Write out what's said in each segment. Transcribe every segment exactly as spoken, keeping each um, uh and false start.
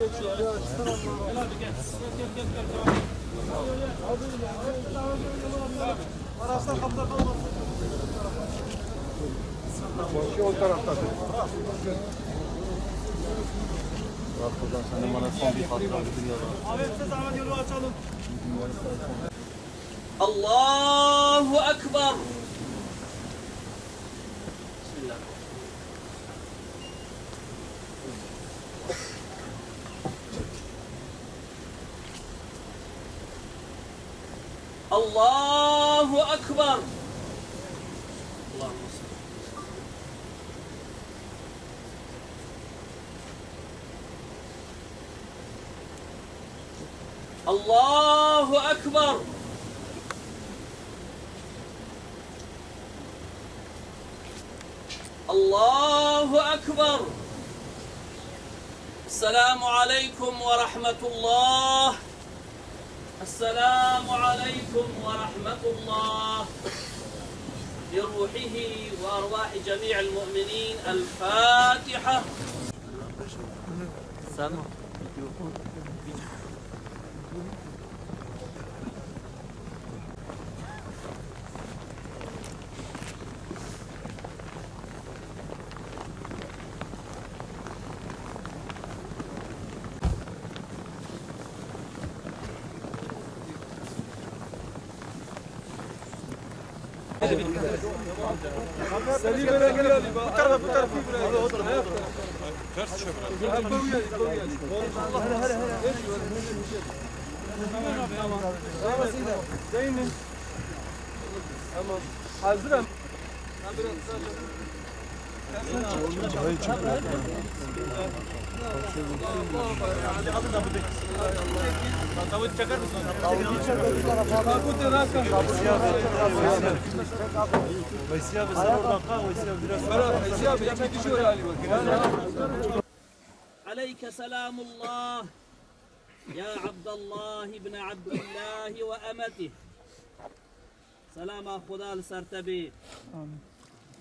Başı o tarafta. Bırak buradan, sen de bana son bir hatıra bir dünya var. Abi, siz hemen yolu açalım. Allahu Ekber. Bismillah. Allahu Ekber. Allahümme salli. Allahu Ekber. Allahu Ekber. Esselamu aleyküm ve rahmetullah. Esselamu aleyküm ve rahmetullah. لروحه وأرواح جميع المؤمنين. الفاتحة. Sen Seni böyle bir alayım. Bu tarafa, bu tarafa. Ters çevir. Zeynep. Tamam. Hazırım. Veysi abi, sen orada kal, Veysi abi, biraz daha. Aleyke selamullah. Ya Abdallah ibn Abdillah ve emetih. Selama Xuda li ser te bê.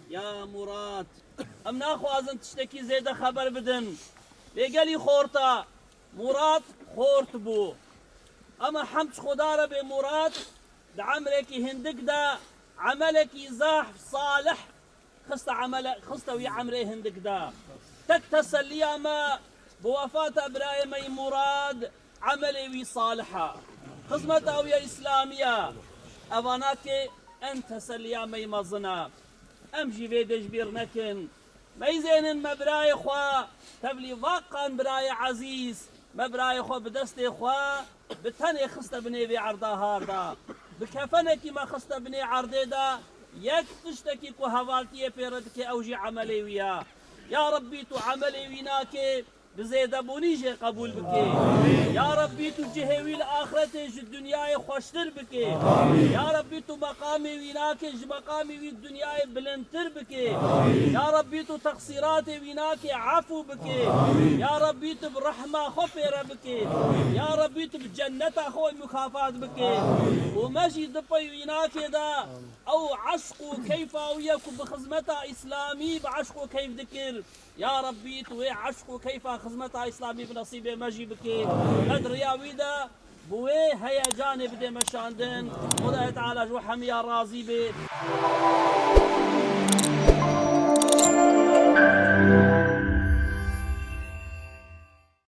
Ya Murad, em naxwazin tiştekî zêde xeber bidin. Lê gelî xorta Murad xort bû. Ama hemd Xuda re bê Murad di emrekî hindik de emelekî zehf salih xiste emele, xiste wî emrê hindik de. Tek teselliya me bi wefata birayê me yî Murad, emelê wî salih e. Xizmeta wî ya îslamî ye. Evana kê en teselliya me yî mezin e. Em jî vê dê ji bîr nekin. Meyzênin me birayê xwe, tevlî vaqan birayê ezîz, me birayê xwe bi destê xwe, bi tenê xiste binê vê erda har de. Bi kefenekî me xiste binê erdê de, yek tiştekî ku hevaltiyê pê re dike, ew jî emelê wî ye. Ya Rebbî, tu emelê wî nakê, bi zêdebûnî jê qebûl bikê. Ya Rebbî, tu cihê wî li axretê ji dinyayê xweştir bikê. Ya Rebbî, tu meqamê wî nakê, ji meqamê wî dinyayê bilindtir bikê. Ya Rebbî, tu teqsîratê wî nakê, efû bikê. Ya Rebbî, tu bi rehma xwe pê re bikê. Ya Rebbî, tu bi cenneta xwe mukafat bikê. Û me jî di pey wî nakê de ew eşq û keyfa wî ye ku bi xizmeta îslamî bi eşq û keyf dikir. Ya Rebbî, tu wê eşq û keyfa xizmeta îslamî bi nesîbê me jî bikê. Me di riya wî de bi wê heyecanê bidê meşandin. Xwedayê Teala ji we hemiya razî bê.